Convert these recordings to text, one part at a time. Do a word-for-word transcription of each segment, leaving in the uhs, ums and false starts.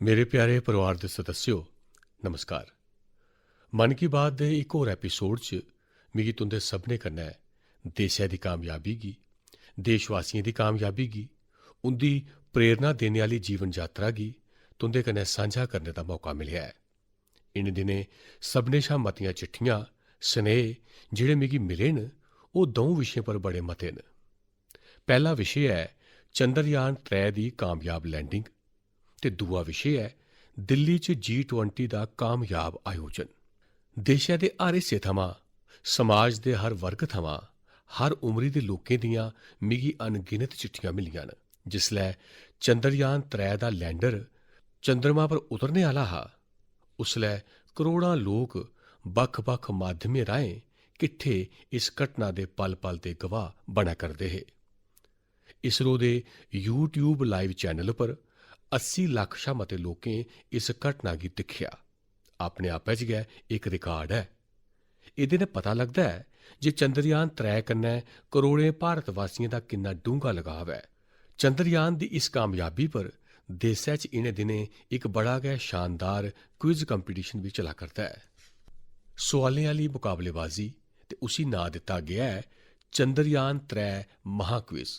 मेरे प्यारे परिवार दे सदस्यो, नमस्कार। मन की बात दे इक होर एपिसोड च मिगी तुं'दे सभनें कन्नै देशै दी कामयाबी गी, देशवासियें दी कामयाबी गी, उं'दी प्रेरणा देने आह्ली जीवन यात्रा गी तुं'दे कन्नै सांझा करने दा मौका मिलेआ ऐ। इ'नें दिनें सभनें शा मतियां चिट्ठियां, स्नेह जेह्ड़े मिगी मिले न, ओह् द'ऊं विशें पर बड़े मते न। पैह्ला विशे ऐ चंद्रयान त्रै दी कामयाब लैंडिंग ते दूआ विशे ऐ दिल्ली च जी ट्वेंटी दा कामयाब आयोजन। देशै दे हर हिस्से थमां, समाज दे हर वर्ग थमां, हर उमरी दे लोकें दियां मिगी अनगिनत चिट्ठियां मिलियां न। जिसलै चंद्रयान त्रै दा लैंडर चंद्रमा पर उतरने आह्ला हा, उसलै करोड़ां लोक बक्ख-बक्ख माध्यमें राहें किट्ठे इस घटना दे पल-पल दे गवाह बना करदे हे। इसरो दे YouTube लाइव चैनल पर अस्सी लक्ख शा मते लोकें इस घटना गी दिक्खेआ। अपने आपै च गै इक रिकार्ड ऐ। एह्दे नै पता लगदा ऐ जे चंद्रयान त्रै कन्नै करोड़ें भारतवासियें दा किन्ना डूंह्गा लगाव ऐ। चंद्रयान दी इस कामयाबी पर देसै च इ'नें दिनें इक बड़ा गै शानदार क्विज कंपीटिशन बी चला करदा ऐ। सोआलें आह्ली मुकाबलेबाजी ते उसी नांऽ दित्ता गेआ ऐ चंद्रयान त्रै महाक्विज।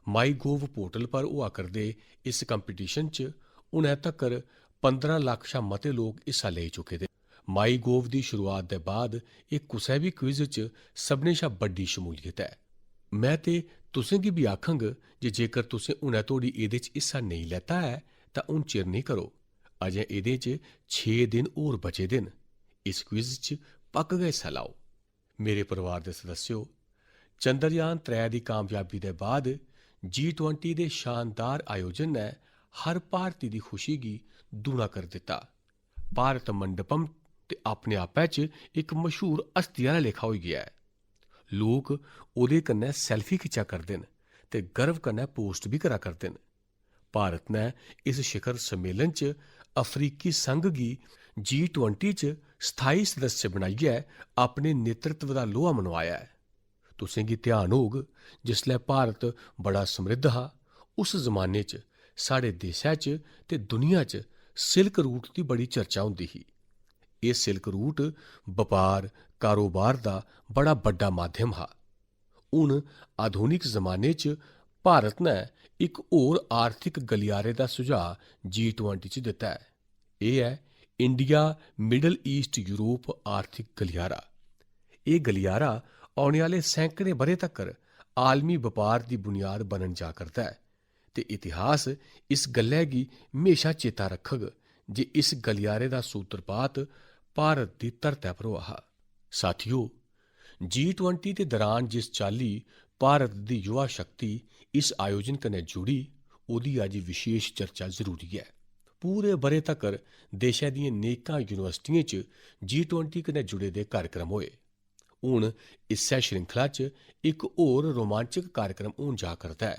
माई गोव पोर्टल पर होआ करदे इस कंपीटिशन च हुनै तक्कर पंदरां लक्ख शा मते लोक हिस्सा लेई चुके दे। माई गोव दी शुरुआत दे बाद एह् कुसै बी क्विज च सभनें शा बड्डी शमूलियत ऐ। में ते तुसें गी बी आखंग जे जेकर तुसें हुनै धोड़ी एह्दे च हिस्सा नेईं लैता ऐ, तां हून चिर नेईं करो। अजें एह्दे च छे दिन होर बचे दे न। इस क्विज च पक्क गै हिस्सा लैओ। मेरे परिवार दे सदस्यो, चंद्रयान त्रै दी कामयाबी दे बाद जी ट्वेंटी दे शानदार आयोजन ने हर भारती दी खुशी गी दूना करी दित्ता। भारत मंडपम ते अपने आपै च इक मशहूर हस्ती आह्ला लेखा होई गेआ ऐ। लोक ओह्दे कन्नै सेल्फी खिच्चा करदे न ते गर्व कन्नै पोस्ट बी करा करदे न। भारत ने इस शिखर सम्मेलन च अफ्रीकी संघ गी जी ट्वेंटी च स्थायी सदस्य बनाइयै अपने नेतृत्व दा लोहा मनवाया ऐ। तुसें गी ध्यान होग, जिसलै भारत बड़ा समृद्ध हा, उस जमाने च साढ़े देशै च ते दुनिया च सिल्क रूट दी बड़ी चर्चा होंदी ही। एह् सिल्क रूट बपार, कारोबार दा बड़ा बड्डा माध्यम हा। हून आधुनिक जमाने च भारत ने इक होर आर्थिक गलियारे दा सुझाऽ जी ट्वेंटी च दित्ता ऐ। एह् ऐ इंडिया मिडल ईस्ट यूरोप आर्थिक गलियारा। एह् गलियारा औने आह्ले सैकड़ें ब'रें तक्कर आलमी बपार दी बुनियाद बनन जा करदा ऐ ते इतिहास इस गल्लै गी म्हेशा चेता रक्खग जे इस गलियारे दा सूत्रपात भारत दी धरतै पर होआ हा। साथियो, जी ट्वेंटी दे दरान जिस चाल्ली भारत दी युवा शक्ति इस आयोजन कन्नै जुड़ी, ओह्दी अज्ज विशेष चर्चा जरूरी ऐ। पूरे ब'रे तक्कर देशै दियें नेकां यूनिवर्सिटियें च जी ट्वेंटी कन्नै जुड़े दे कार्यक्रम होए। हून इस्सै श्रृंखला च इक होर रोमांचक कार्यक्रम होन जा करदा ऐ,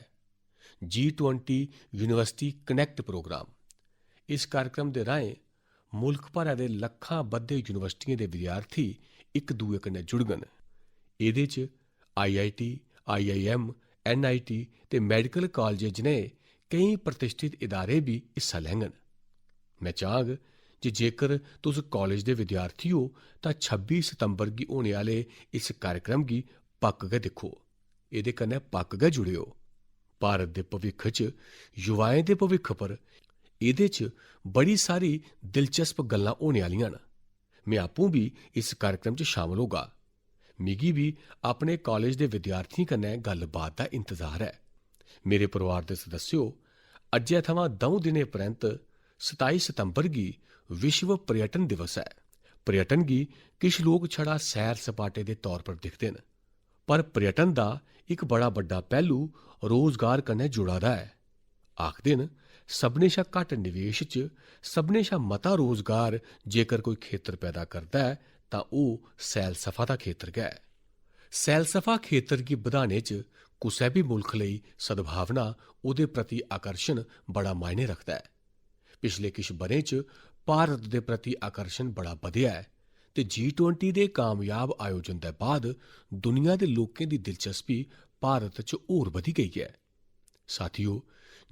G twenty university connect program. इस कार्यक्रम दे राहें मुल्ख भरै दे लक्खां बद्धे यूनिवर्सिटियें दे विद्यार्थी इक दुए कन्नै जुड़ङन। एह्दे च I I T, I I M, N I T ते मैडिकल कालजें जनेह् केईं प्रतिश्ठित इदारे बी हिस्सा लैङन। में चाह्ग जे जेकर तुस कालेज दे विद्यार्थी ओ, तां छब्बी सितंबर गी होने आह्ले इस कार्यक्रम गी पक्क गै दिक्खो। एह्दे कन्नै पक्क गै जुड़ेओ। भारत दे भविक्ख च युवाएं दे भविक्ख पर एह्दे च बड़ी सारी दिलचस्प गल्लां होने आह्लियां न। में आपूं बी इस कार्यक्रम च शामल होगा। मिगी बी अपने कालेज दे विद्यार्थियें कन्नै गल्लबात दा इंतजार ऐ। मेरे परिवार दे सदस्यो, अज्जै थमां द'ऊं दिनें परैंत सताई सितंबर गी विश्व पर्यटन दिवस ऐ। पर्यटन गी किश लोक छड़ा सैर सपाटे दे तौर पर दिखदे न, पर पर्यटन दा इक बड़ा बड्डा पैह्लू रोजगार कन्नै जुड़ा दा ऐ। आखदे न, सभनें शा घट्ट निवेश च सभनें शा मता रोजगार जेकर कोई खेतर पैदा करदा ऐ, तां ओह् सैलसफा दा खेतर गै ऐ। सैलसफा खेतर गी बधाने च कुसै बी मुल्ख लेई सद्भावना, ओह्दे प्रति आकर्षण बड़ा मायने रखदा ऐ। पिछले किश ब'रें च भारत दे प्रति आकर्षण बड़ा बधेआ ऐ ते जी ट्वेंटी दे कामयाब आयोजन दे बाद दुनिया दे लोकें दी दिलचस्पी भारत च होर बधी गेई ऐ। साथियो,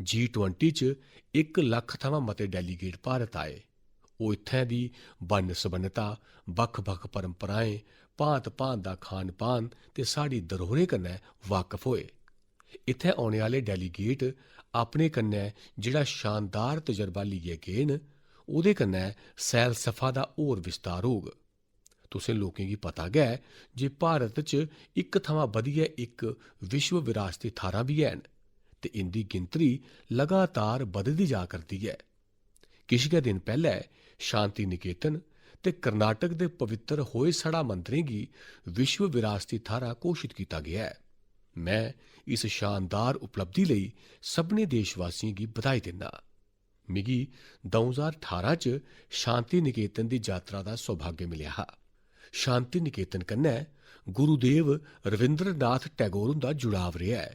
जी ट्वेंटी च इक लक्ख थमां मते डेलीगेट भारत आए। ओह् इत्थें दी बन्न सबन्नता, बक्ख-बक्ख परंपराएं, भांत-भांत दा खान-पान ते साढ़ी धरोहरें कन्नै वाकफ होए। इत्थें औने आह्ले डेलीगेट अपने कन्नै जेह्ड़ा शानदार तजर्बा लेइयै गे न, ओह्दे कन्नै सैलसफा दा होर विस्तार होग। तुसें लोकें गी पता गै ऐ जे भारत च इक थमां बधियै इक विश्व विरासती थाह्‌रां बी हैन ते इं'दी गिनतरी लगातार बधदी जा करदी ऐ। किश गै दिन पैह्‌लै शांति निकेतन ते कर्नाटक दे पवित्तर होयसड़ा मंदरें गी विश्व विरासती थाह्‌रा घोशत कीता गेआ ऐ। में इस शानदार उपलब्धि लेई सभनें देशवासियें गी बधाई दिन्ना। मिगी द'ऊं ज्हार ठारां च शांति निकेतन दी यात्रा दा सौभाग्य मिलेआ हा। शांति निकेतन कन्नै गुरुदेव रविंद्रनाथ टैगोर हुंदा जुड़ाव रेहा ऐ।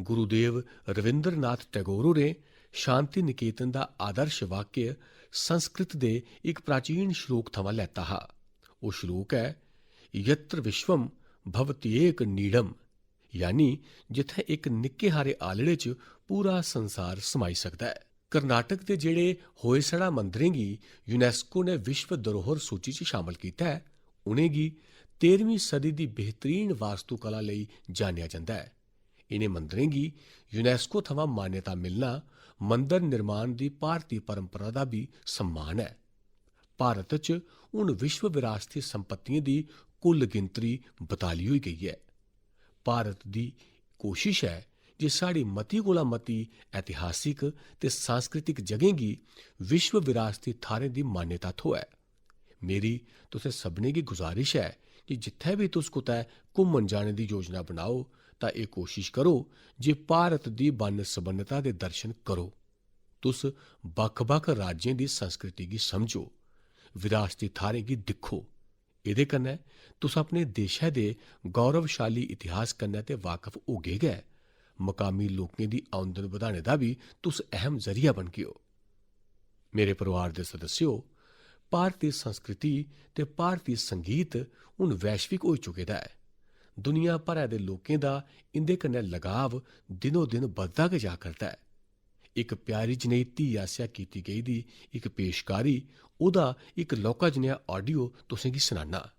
गुरुदेव रविंद्रनाथ टैगोर होरें शांति निकेतन दा आदर्श वाक्य संस्कृत दे इक प्राचीन श्लोक थमां लैता हा। ओह् श्लोक ऐ, "यत्र विश्वम भवत्येक नीडम", यानी जित्थै इक निक्के हारे आलड़े च पूरा संसार समाई सकदा ऐ। कर्नाटक दे जेह्ड़े होयसड़ा मंदरें गी यूनेस्को ने विश्व धरोहर सूची च शामल कीता ऐ, उ'नेंगी तेरहवीं सदी दी बेहतरीन वास्तुकला लेई जानेआ जंदा ऐ। इ'नें मंदरें गी यूनेस्को थमां मान्यता मिलना मंदर निर्माण दी भारती परंपरा दा बी सम्मान ऐ। भारत च हून विश्व विरासती संपत्तियें दी कुल गिनतरी बताली होई गेई ऐ। भारत दी कोशश ऐ जे साढ़ी मती कोला मती ऐतिहासिक ते सांस्कृतिक जगहें गी विश्व विरासती थाह्‌रें दी मान्यता थ्होऐ। मेरी तुसें सभनें गी गुजारिश ऐ जे जित्थै बी तुस कुतै घुम्मन जाने दी योजना बनाओ, तां एह् कोशश करो जे भारत दी बन्न सबन्नता दे दर्शन करो। तुस बक्ख-बक्ख राज्यें दी संस्कृति गी समझो, विरासती थाह्‌रें गी दिक्खो। एह्‌दे कन्नै तुस अपने देशै दे गौरवशाली इतिहास कन्नै ते वाकफ होगे गै, मकामी लोकें दी औंदन बधाने दा बी तुस अहम जरिया बनगेओ। मेरे परोआर दे सदस्यो, भारती संस्कृति ते भारती संगीत हून वैश्विक होई चुके दा ऐ। दुनिया भरै दे लोकें दा इं'दे कन्नै लगाव दिनो-दिन बधदा गै जा करदा ऐ। इक प्यारी जनेही धी आसेआ कीती गेदी इक पेशकारी, ओह्‌दा इक लौह्‌का जनेहा ऑडियो तुसें गी सनान्ना।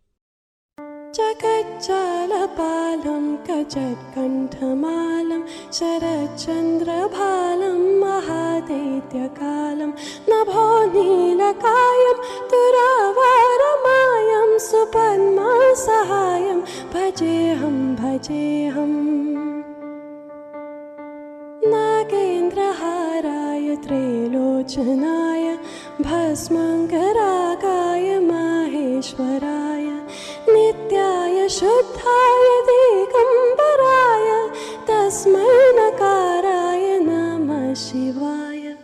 जगज्जालपालं कजत्कण्ठमालं शरच्चन्द्रभालं महादैत्यकालं नभोनीलकायं दुरावारमायं सुपद्मासहायं भजेऽहं भजेऽहम्। नागेन्द्रहाराय त्रिलोचनाय भस्माङ्गरागाय माहेश्वराय नित्याय शुद्धाय दिगम्बराय तस्मै नकाराय नमः शिवाय।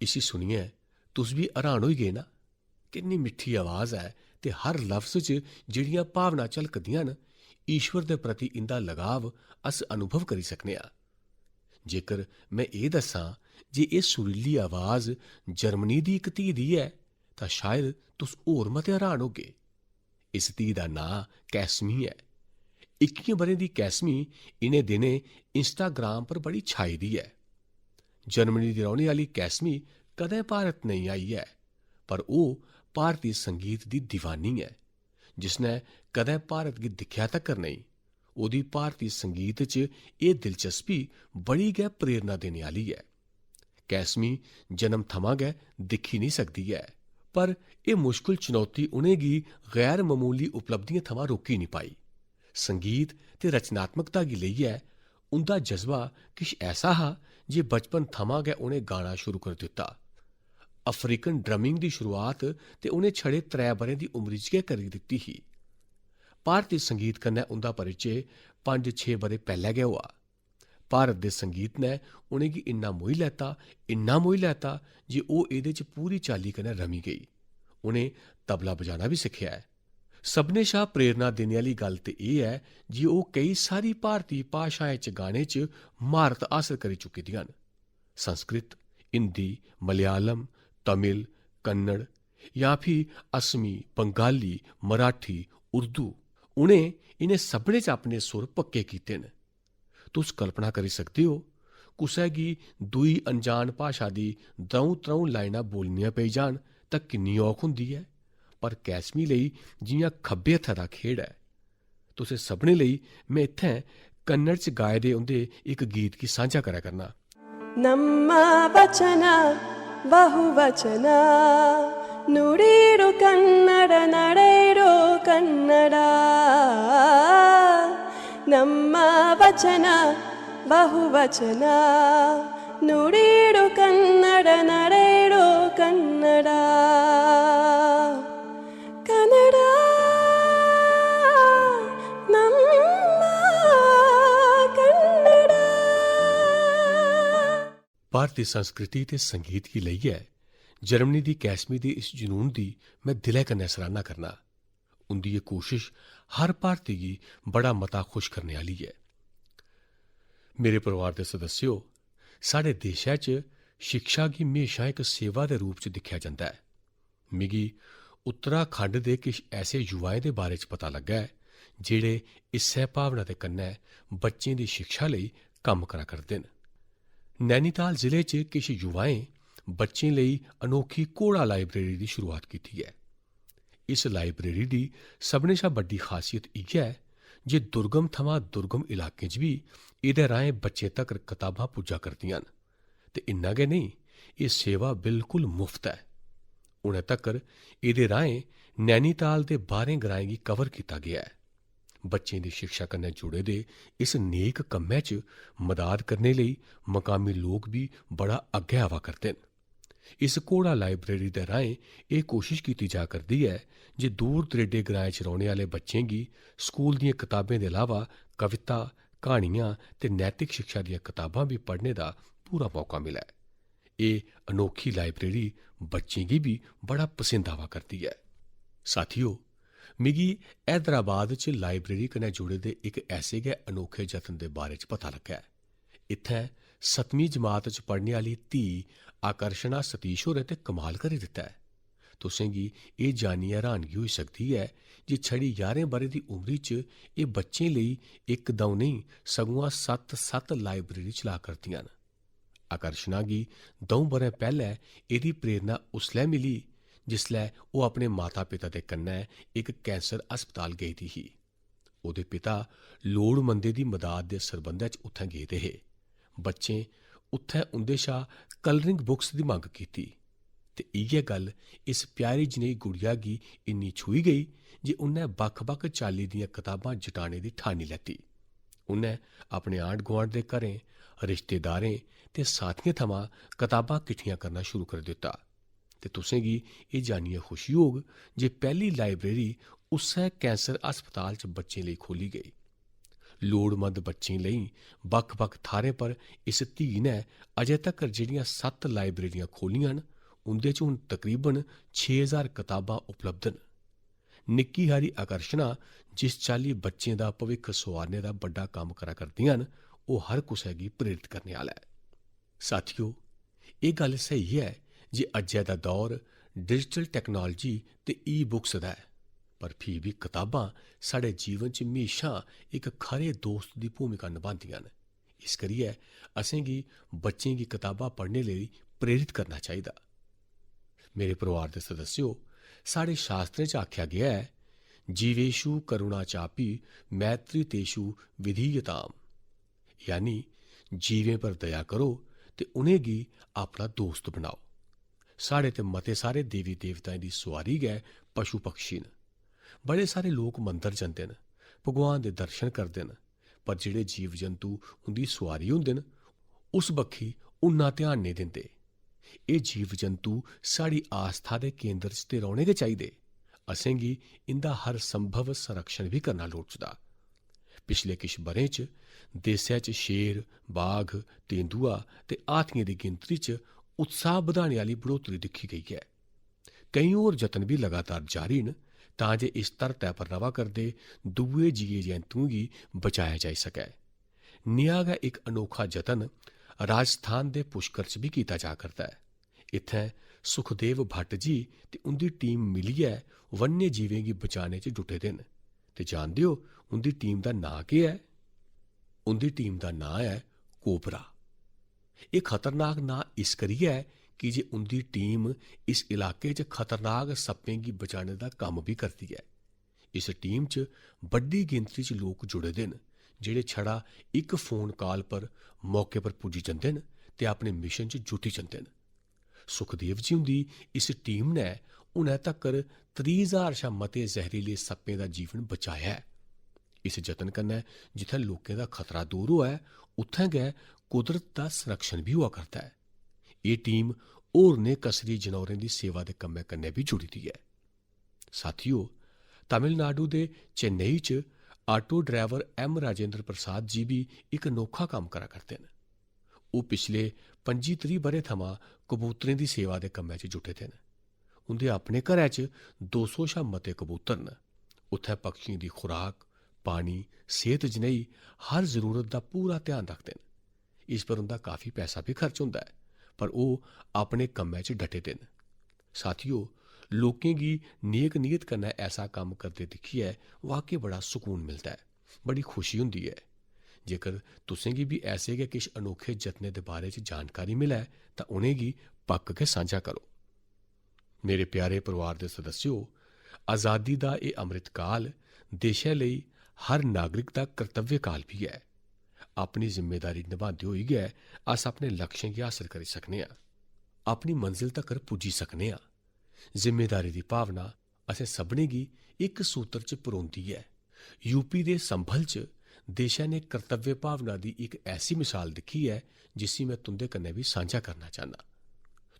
इसी सुनियै तुस बी हैरान होई गे ना? किन्नी मिट्ठी आवाज ऐ ते हर लफ्ज च जेह्‌ड़ियां भावनां झलकदियां न, ईश्वर दे प्रति इं'दा लगाव अस अनुभव करी सकने आं। जेकर में एह् दस्सां जे एह् सुरीली आवाज जर्मनी दी इक धी दी ऐ, तां शायद तुस होर मते हैरान होगे। इस धी दा नांऽ कैसमी ऐ। इक्कियें ब'रें दी कैसमी इ'नें दिनें Instagram पर बड़ी छाई दी ऐ। जर्मनी दी रौह्‌ने आह्‌ली कैसमी कदें भारत नेईं आई ऐ, पर ओह् भारती संगीत दी दीवानी ऐ, जिसनै कदें भारत गी दिक्खेआ तक्कर नेईं। ओह्‌दी भारती संगीत च एह् दिलचस्पी बड़ी गै प्रेरणा देने आह्‌ली ऐ। कैसमी जन्म थमां गै दिक्खी नेईं सकदी ऐ, पर एह् मुश्कल चुनौती उ'नेंगी गैर ममूली उपलब्धियें थमां रोकी नेईं पाई। संगीत ते रचनात्मकता गी लेइयै उं'दा जज्बा किश ऐसा हा जे बचपन थमां गै उ'नें गाना शुरू करी दित्ता। अफ्रीकन ड्रमिंग दी शुरुआत ते उ'नें छड़े त्रै ब'रें दी उमरी च गै करी दित्ती ही। भारती संगीत कन्नै उं'दा परिचे पंज छे ब'रे पैह्‌लै गै होआ। भारत दे संगीत ने उ'नेंगी इन्ना मोही लैता, इन्ना मोही लैता जे ओह् एह्‌दे च पूरी चाल्ली कन्नै रमी गेई। उ'नें तबला बजाना बी सिक्खेआ ऐ। सभनें शा प्रेरणा देने आह्‌ली गल्ल ते एह् ऐ जे ओह् केई सारी भारती भाशाएं च गाने च म्हारत हासल करी चुकी दियां न। संस्कृत, हिंदी, मलयालम, तमिल, कन्नड़ जां फ्ही असमी, बंगाली, मराठी, उर्दू, उ'नें इ'नें सभनें च अपने सुर पक्के कीते न। तुस कल्पना करी सकदे ओ, कुसै गी दूई अनजान भाशा दी द'ऊं त्र'ऊं लाइनां बोलनियां पेई जान तां किन्नी औख होंदी ऐ, पर कैसमी लेई जि'यां खब्बे हत्थै दा खेढ ऐ। तुसें सभनें लेई में इत्थें कन्नड़ च गाए दे उं'दे इक गीत गी सांझा करै करना। ನಮ್ಮ ವಚನ ಬಹುವಚನ, ನುಡಿಯಿರು ಕನ್ನಡ, ನಡೆಯಿರು ಕನ್ನಡ. ನಮ್ಮ ವಚನ ಬಹುವಚನ, ನುಡಿಯಿರು ಕನ್ನಡ, ನಡೆಯಿರು ಕನ್ನಡ. ಕನ್ನಡ, ನಮ್ಮ ಕನ್ನಡ. भारती संस्कृति ते संगीत गी लेइयै जर्मनी दी कैसमी दे इस जुनून दी में दिलै कन्नै सराहना करना। उं'दी एह् कोशश हर भारती गी बड़ा मता खुश करने आह्ली ऐ। मेरे परोआर दे सदस्यो, साढ़े देशै च शिक्षा गी म्हेशां इक सेवा दे रूप च दिक्खेआ जंदा ऐ। मिगी उत्तराखंड दे किश ऐसे युवाएं दे बारे च पता लग्गा ऐ, जेह्ड़े इस्सै भावना दे कन्नै बच्चें दी शिक्षा लेई कम्म करा करदे न। नैनीताल जिले च किश युवाएं बच्चें लेई अनोखी घोड़ा लाइब्रेरी दी शुरुआत कीती ऐ। इस लाइब्रेरी दी सभनें शा बड्डी खासियत इ'यै ऐ जे दुर्गम थमां दुर्गम इलाकें च बी एह्दे राहें बच्चें तगर कताबां पुज्जा करदियां न। ते इन्ना गै नेईं, एह् सेवा बिल्कुल मुफ्त ऐ। हुनै तगर एह्दे राहें नैनीताल दे बाह्रें ग्राएं गी कवर कीता गेआ ऐ। बच्चें दी शिक्षा कन्नै जुड़े दे इस नेक कम्मै च मदाद करने लेई मकामी लोक बी बड़ा अग्गै आवा करदे न। इस घोड़ा लाइब्रेरी दे राहें एह् कोशश कीती जा करदी ऐ जे दूर दरेडे ग्राएं च रौह्ने आह्ले बच्चें गी स्कूल दियें कताबें दे इलावा कविता, क्हानियां ते नैतिक शिक्षा दियां कताबां बी पढ़ने दा पूरा मौका मिलै। एह् अनोखी लाइब्रेरी बच्चें गी बी बड़ा पसंद आवा करदी ऐ। साथियो, मिगी हैदराबाद च लाइब्रेरी कन्नै जुड़े दे इक ऐसे गै अनोखे जतन दे बारे च पता लग्गा ऐ। इत्थै सतमीं जमात च पढ़ने आह्ली धी आकर्षणा सतीश होरें ते कमाल करी दित्ता ऐ। तुसें गी एह् जानियै हैरानगी होई सकदी ऐ जे छड़ी ञारें ब'रें दी उमरी च एह् बच्चें लेई इक द'ऊं नेईं, सगुआं सत्त सत्त लाइब्रेरी चला करदियां न। आकर्षणा गी द'ऊं ब'रें पैह्लै एह्दी प्रेरणा उसलै मिली जिसलै ओह् अपने माता-पिता दे कन्नै इक कैंसर अस्पताल गेई दी ही। ओह्दे पिता लोड़मंदें दी मदाद दे सरबंधै च उत्थें गेदे हे। बच्चें उत्थें उं'दे शा coloring books दी मंग कीती ते इ'यै गल्ल इस प्यारी जनेही गुड़िया गी इन्नी छूही गेई जे उ'न्नै बक्ख-बक्ख चाल्ली दियां कताबां जुटाने दी ठानी लैती। उ'न्नै अपने आंढ-गुआंढ दे घरें, रिश्तेदारें ते साथियें थमां कताबां किट्ठियां करना शुरू करी दित्ता। ते तुसें गी एह् जानियै खुशी होग जे पैह्ली लाइब्रेरी उस्सै कैंसर अस्पताल च बच्चें लेई खोह्ली गेई। लोड़मंद बच्चें लेई बक्ख-बक्ख थाह्रें पर इस धी ने अजें तक्कर जेह्ड़ियां सत्त लाइब्रेरियां खोह्लियां न, उं'दे च हून तकरीबन छे ज्हार कताबां उपलब्ध न। निक्की हारी आकर्षणा जिस चाल्ली बच्चें दा भविक्ख संवारने दा बड्डा कम्म करा करदियां न, ओह् हर कुसै गी प्रेरित करने आह्ला ऐ। साथियो, एह् गल्ल स्हेई ऐ जे अज्जै दा दौर digital technology ते e-books दा ऐ, पर फ्ही बी कताबां साढ़े जीवन च म्हेशां इक खरे दोस्त दी भूमिका नभांदियां न। इस करियै असेंगी बच्चें गी कताबां पढ़ने लेई प्रेरित करना चाहिदा। मेरे परोआर दे सदस्यो, साढ़े शास्त्रें च आखेआ गेआ ऐ, "जीवेषु करुणा चापि मैत्री तेषु विधीयताम्", यानी जीवें पर दया करो ते उ'नेंगी अपना दोस्त बनाओ। साढ़े ते मते सारे देवी देवताएं दी सुआरी गै पशु पक्षी न। बड़े सारे लोक मंदर जंदे न, भगवान दे दर्शन करदे न, पर जेह्ड़े जीव जंतु उं'दी सुआरी होंदे न, उस बक्खी उन्ना ध्यान नेईं दिंदे। एह् जीव जंतु साढ़ी आस्था दे केंद्र च ते रौह्ने गै चाहिदे। असेंगी इं'दा हर संभव संरक्षण बी करना लोड़चदा। पिछले किश ब'रें च देसै च शेर, बाघ, तेंदुआ ते हाथियें दी गिनतरी च उत्साह बधाने आह्ली बढ़ोतरी दिक्खी गेई ऐ। केईं होर जतन बी लगातार जारी न तां जे इस धरतै पर र'वा करदे दूए जीए जैंतुएं गी बचाया जाई सकै। नेहा गै इक अनोखा जतन राजस्थान दे पुष्कर च बी कीता जा करदा ऐ। इत्थें सुखदेव भट्ट जी ते उं'दी टीम मिलियै वन्य जीवें गी बचाने च जुटे दे न। ते जानदे ओ उं'दी टीम दा नांऽ केह् ऐ? उं'दी टीम दा नांऽ ऐ कोबरा। एह् खतरनाक नांऽ इस करियै ऐ की जे उं'दी टीम इस इलाके च खतरनाक सप्पें गी बचाने दा कम्म बी करदी ऐ। इस टीम च बड्डी गिनतरी च लोक जुड़े दे न, जेह्ड़े छड़ा इक फोन काल पर मौके पर पुज्जी जंदे न ते अपने मिशन च जुटी जंदे न। सुखदेव जी हुंदी इस टीम ने हुनै तक्कर त्रीह् ज्हार शा मते जैह्रीले सप्पें दा जीवन बचाया ऐ। इस जतन कन्नै जित्थै लोकें दा खतरा दूर होऐ, उत्थै गै कुदरत दा संरक्षण बी होआ करदा ऐ। एह् टीम होरनें कसरी जनौरें दी सेवा दे कम्मै कन्नै बी जुड़ी दी ऐ। साथियो, तमिलनाडु दे चेन्नई च auto driver M Rajendra Prasad G B इक अनोखा कम्म करा करदे न। ओह् पिछले पंजी त्रीह् ब'रें थमां कबूतरें दी सेवा दे कम्मै च जुटे दे न। उं'दे अपने घरै च दो सौ शा मते कबूतर न। उत्थै पक्षियें दी खुराक, पानी, सेह्त जनेही हर जरूरत दा पूरा ध्यान रखदे न। इस पर उं'दा काफी पैसा बी खर्च होंदा ऐ, पर ओह् अपने कम्मै च डटे दे न। साथियो, लोकें गी नेक नीयत कन्नै ऐसा कम्म करदे दिक्खियै वाकई बड़ा सुकून मिलदा ऐ, बड़ी खुशी होंदी ऐ। जेकर तुसें गी बी ऐसे गै किश अनोखे जतनें दे बारे च जानकारी मिलै, तां उ'नेंगी पक्क गै सांझा करो। मेरे प्यारे परिवार दे सदस्यो, आजादी दा एह् अमृत काल देशै लेई हर नागरिक दा कर्तव्य काल बी ऐ। अपनी जिम्मेदारी नभांदे होई गै अस अपने लक्ष्यें गी हासल करी सकने आं, अपनी मंजल तगर पुज्जी सकने आं। जिम्मेदारी दी भावना असें सभनें गी इक सूत्र च परोंदी ऐ। यूपी दे संभल च देशै ने कर्तव्य भावना दी इक ऐसी मिसाल दिक्खी ऐ, जिसी में तुं'दे कन्नै बी सांझा करना चाह्न्नां।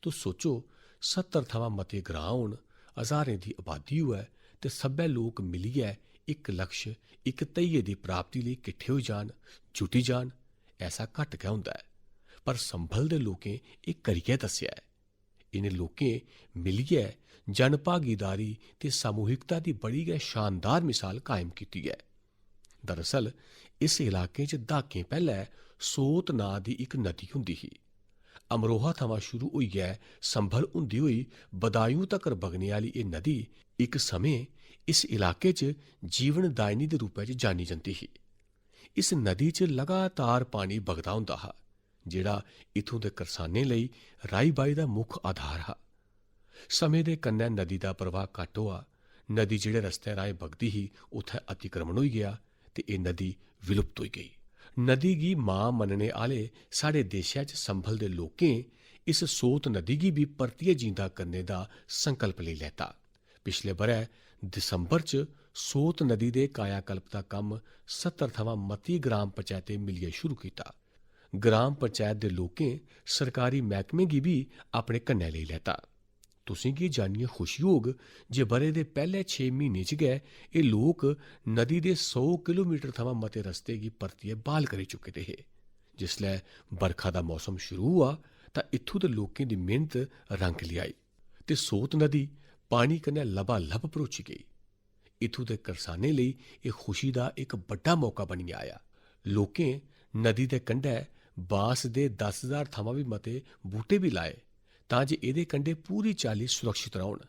तुस सोचो, सत्तर थमां मते ग्रां होन, हजारें दी आबादी होऐ ते सब्भै लोक मिलियै इक लक्ष्य, इक ध्येय दी प्राप्ति लेई किट्ठे होई जान, जुटी जान, ऐसा घट्ट गै होंदा ऐ। पर संभल दे लोकें एह् करियै दस्सेआ ऐ। इ'नें लोकें मिलियै जनभागीदारी ते सामूहिकता दी बड़ी गै शानदार मिसाल कायम कीती ऐ। दरअसल, इस इलाके च द्हाकें पैह्लै सोत नांऽ दी इक नदी होंदी ही। अमरोहा थमां शुरू होइयै संभल होंदी होई बदायूं तगर बगने आह्ली एह् नदी इक समें इस इलाके च जीवन दायनी दे रूपै च जानी जंदी ही। इस नदी च लगातार पानी बगदा होंदा हा, जेह्ड़ा इत्थूं दे करसानें लेई राही-बाही दा मुक्ख आधार हा। समें दे कन्नै नदी दा प्रवाह घट्ट होआ। नदी जेह्ड़े रस्तै राहें बगदी ही, उत्थै अतिक्रमण होई गेआ ते एह् नदी विलुप्त होई गेई। नदी गी मां मन्नने आह्ले साढ़े देशै च संभल दे लोकें इस सोत नदी गी बी परतियै जींदा करने दा संकल्प लेई लैता। पिछले ब'रै दिसंबर च सोत नदी दे कायाकल्प दा कम्म सत्तर थमां मती ग्राम पंचैतें मिलियै शुरू कीता। ग्राम पंचैत दे लोकें सरकारी मैह्कमें गी बी अपने कन्नै लेई लैता। तुसें गी जानियै खुशी होग जे ब'रे दे पैह्ले छे म्हीने च गै एह् लोक नदी दे सौ किलोमीटर थमां मते रस्ते गी परतियै ब्हाल करी चुके दे हे। जिसलै बरखा दा मौसम शुरू होआ, तां इत्थूं दे लोकें दी मेह्नत रंग लेआई ते सोत नदी पानी कन्नै लबालब भरोची गेई। इत्थूं दे करसानें लेई एह् खुशी दा इक बड्डा मौका बनियै आया। लोकें नदी दे कंढै बांस दे दस ज्हार थमां बी मते बूह्टे बी लाए, तां जे एह्दे कंढे पूरी चाल्ली सुरक्षत रौह्न।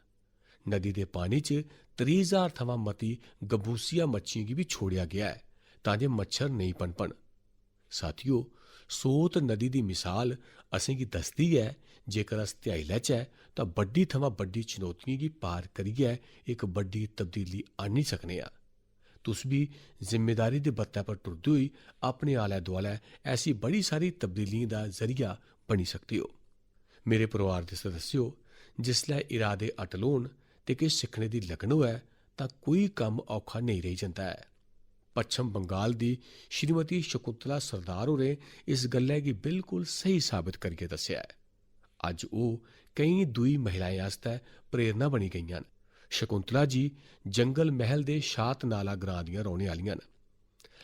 नदी दे पानी च त्रीह् ज्हार थमां मती गबूसिया मच्छियें गी बी छोड़ेआ गेआ ऐ, तां जे मच्छर नेईं पनपन। साथियो, सोत नदी दी मिसाल असेंगी दसदी ऐ, जेकर अस ध्याई लैचै, तां बड्डी थमां बड्डी चुनौतियें गी पार करियै इक बड्डी तब्दीली आह्नी सकने आं। तुस बी जिम्मेदारी दे बत्तै पर टुरदे होई अपने आलै-दुआलै ऐसी बड़ी सारी तब्दीलियें दा जरिया बनी सकदे ओ। मेरे परोआर दे सदस्यो, जिसलै इरादे अटल होन ते किश सिक्खने दी लगन होऐ, तां कोई कम्म औखा नेईं रेही जंदा ऐ। पच्छम बंगाल दी श्रीमती शकुंतला सरदार होरें इस गल्लै गी बिल्कुल स्हेई साबत करियै दस्सेआ ऐ। अज्ज ओह् केईं दूई महिलाएं आस्तै प्रेरणा बनी गेइयां न। शकुंतला जी जंगल महल दे शात नाला ग्रां दियां रौह्ने आह्लियां न।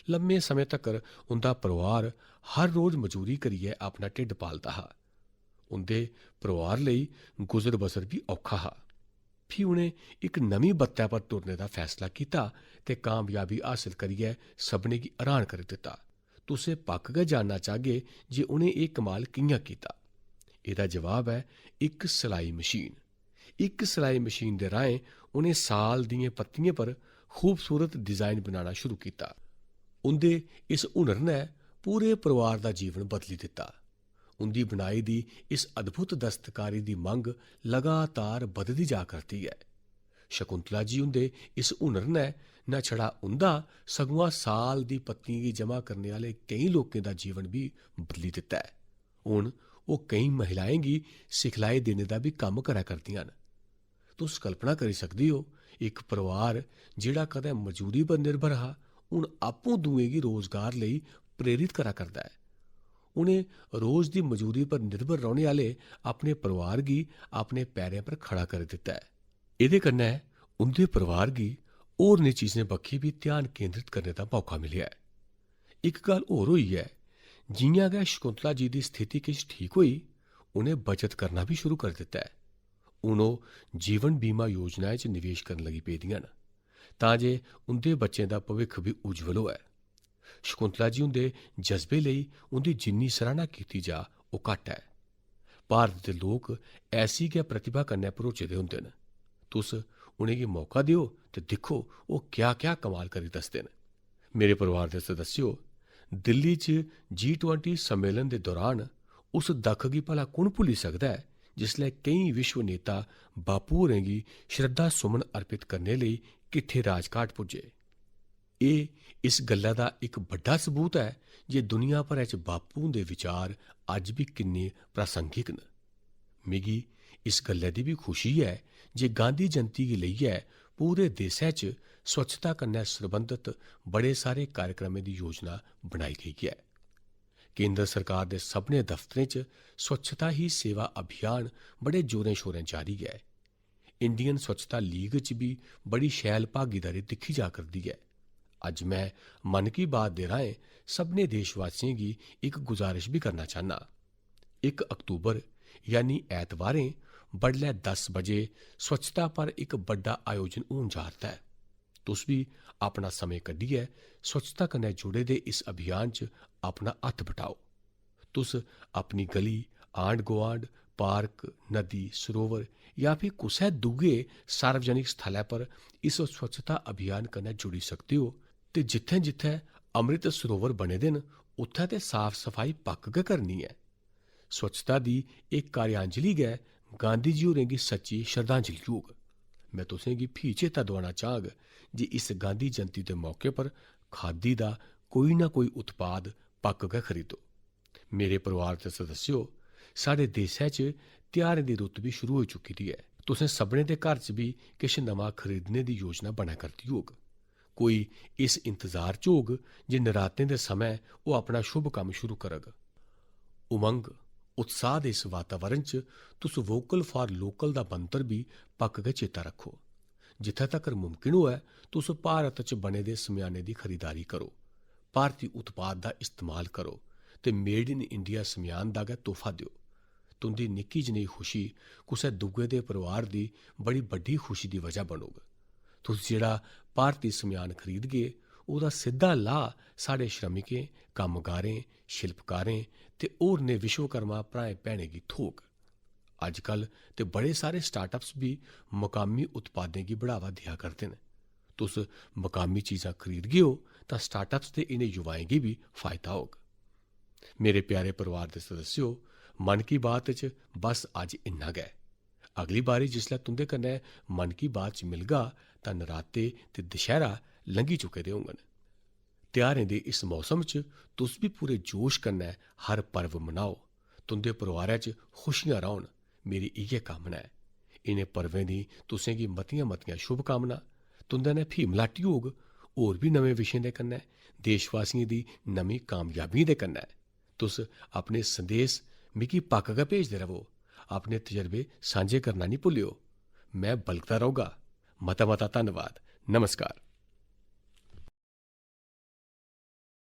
लम्मे समें तक्कर उं'दा परोआर हर रोज मजूरी करियै अपना ढिड्ड पालदा हा। उं'दे परोआर लेई गुजर-बसर बी औखा हा। फ्ही उ'नें इक नमीं बत्तै पर टुरने दा फैसला कीता ते कामयाबी हासल करियै सभनें गी हैरान करी दित्ता। तुसें पक्क गै जानना चाह्गे जे उ'नें एह् कमाल कि'यां कीता। एह्दा जवाब ऐ इक सलाई मशीन। इक सलाई मशीन दे राहें उ'नें साल दियें पत्तियें पर खूबसूरत डिजाइन बनाना शुरू कीता। उं'दे इस हुनर ने पूरे परोआर दा जीवन बदली दित्ता। उंदी बनाई दी इस अद्भुत दस्तकारी दी मंग लगातार बधदी जा करदी ऐ। शकुंतला जी हुंदे इस हुनर ने न छड़ा उंदा, सगुआं साल दी पत्तियें गी जमा करने आह्ले केईं लोकें दा जीवन बी बदली दित्ता ऐ। हून ओह् केईं महिलाएं गी सिखलाई देने दा बी कम्म करा करदियां न। तुस कल्पना करी सकदे ओ, इक परोआर जेह्ड़ा कदें मजूरी पर निर्भर हा, हून आपूं दूएं गी रोजगार लेई प्रेरित करा करदा ऐ। उ'नें रोज दी मजूरी पर निर्भर रौह्ने आह्ले अपने परोआर गी अपने पैरें पर खड़ा करी दित्ता ऐ। एह्दे कन्नै उं'दे परोआर गी होरनें चीजें बक्खी बी ध्यान केंद्रित करने दा मौका मिलेआ ऐ। इक गल्ल होर होई ऐ, जि'यां गै शकुंतला जी दी स्थिति किश ठीक होई, उ'नें बचत करना बी शुरू करी दित्ता ऐ। हून ओह् जीवन बीमा योजनाएं च निवेश करन लगी पेदियां न, तां जे उं'दे बच्चें दा भविक्ख बी उज्जवल होऐ। शकुंतला जी हुंदे जज्बे लेई उं'दी जिन्नी सराह्ना कीती जा, ओह् घट्ट ऐ। भारत दे लोक ऐसी गै प्रतिभा कन्नै भरोचे दे होंदे न। तुस उ'नेंगी मौका देओ ते दिक्खो, ओह् क्या-क्या कमाल करी दसदे न। मेरे परोआर दे सदस्यो, दिल्ली च जी ट्वेंटी सम्मेलन दे दौरान उस दक्ख गी भला कु'न भुल्ली सकदा ऐ, जिसलै केईं विश्व नेता बापू होरें गी श्रद्धा सुमन अर्पित करने लेई किट्ठे राजघाट पुज्जे। एह् इस गल्लै दा इक बड्डा सबूत ऐ जे दुनिया भरै च बापू हुंदे विचार अज्ज बी किन्ने प्रासंगिक न। मिगी इस गल्लै दी बी खुशी ऐ जे गांधी जयंती गी लेइयै पूरे देसै च स्वच्छता कन्नै सरबंधत बड़े सारे कार्यक्रमें दी योजना बनाई गेई ऐ। केंद्र सरकार दे सभनें दफ्तरें च स्वच्छता ही सेवा अभियान बड़े जोरें-शोरें जारी ऐ। इंडियन स्वच्छता लीग च बी बड़ी शैल भागीदारी दिक्खी जा करदी ऐ। अज्ज मैं मन की बात दे राहें सभनें देशवासियें गी इक गुजारिश बी करना चाह्न्नां। इक अक्तूबर यानी ऐतवारें बडलै दस बजे स्वच्छता पर इक बड्डा आयोजन होन जा 'रदा ऐ। तुस बी अपना समें कड्ढियै स्वच्छता कन्नै जुड़े दे इस अभियान च अपना हत्थ बटाओ। तुस अपनी गली, आंढ-गुआंढ, पार्क, नदी, सरोवर जां फ्ही कुसै दूए सार्वजनिक स्थलै पर इस स्वच्छता अभियान कन्नै जुड़ी सकदे ओ ते जित्थें-जित्थें अमृत सरोवर बने दे न, उत्थें ते साफ-सफाई पक्क गै करनी ऐ। स्वच्छता दी एह् कार्यांजलि गै गांधी जी होरें गी सच्ची श्रद्धांजलि होग। मैं तुसें गी फ्ही चेता दोआना चाह्ग जे इस गांधी जयंती दे मौके पर खादी दा कोई ना कोई उत्पाद पक्क गै खरीदो। मेरे परोआर दे सदस्यो, साढ़े देसै च त्यहारें दी रुत्त बी शुरू होई चुकी दी ऐ। तुसें सभनें दे घर च बी किश नमां खरीदने दी योजना बनै करदी होग। कोई इस इंतजार च होग जे नरातें दे समें ओह् अपना शुभ कम्म शुरू करग। उमंग, उत्साह दे इस वातावरण च तुस Vocal for Local दा मंत्र बी पक्क गै चेता रक्खो। जित्थै तगर मुमकिन होऐ, तुस भारत च बने दे सम्यानें दी खरीदारी करो, भारती उत्पाद दा इस्तेमाल करो ते Made in India सम्यान दा गै तोहफा देओ। तुं'दी निक्की जनेही खुशी कुसै दुए दे परोआर दी बड़ी बड्डी खुशी दी वजह बनोग। तुस जेह्ड़ा भारती सम्यान खरीदगे, ओह्दा सिद्धा लाह् साढ़े श्रमिकें, कम्मगारें, शिल्पकारें ते होरनें विश्वकर्मा भ्राएं भैनें गी थ्होग। अज्जकल ते बड़े सारे स्टार्टअप्स बी मकामी उत्पादें गी बढ़ावा देआ करदे न। तुस मकामी चीजां खरीदगे ओ तां स्टार्टअप्स दे इ'नें युवाएं गी बी फायदा होग। मेरे प्यारे परिवार दे सदस्यो, मन की बात च बस अज्ज इन्ना गै। अगली बारी जिसलै तुं'दे कन्नै मन की बात च मिलगा तां नराते ते दशैह्रा लंघी चुके दे होङन। त्यहारें दे इस मौसम च तुस बी पूरे जोश कन्नै हर पर्व मनाओ। तुं'दे परोआरै च खुशियां रौह्न, मेरी इ'यै कामना ऐ। इ'नें पर्वें दी तुसें गी मतियां-मतियां शुभकामनां। तुं'दे नै फ्ही मलाटी होग होर बी नमें विशें दे कन्नै, देशवासियें दी नमीं कामयाबियें दे कन्नै। तुस अपने संदेश मिगी पक्क गै भेजदे र'वो। अपने तजर्बे सांझे करना निं भुल्लेओ। में बलगदा रौह्गा। मता-मता धन्नवाद। नमस्कार।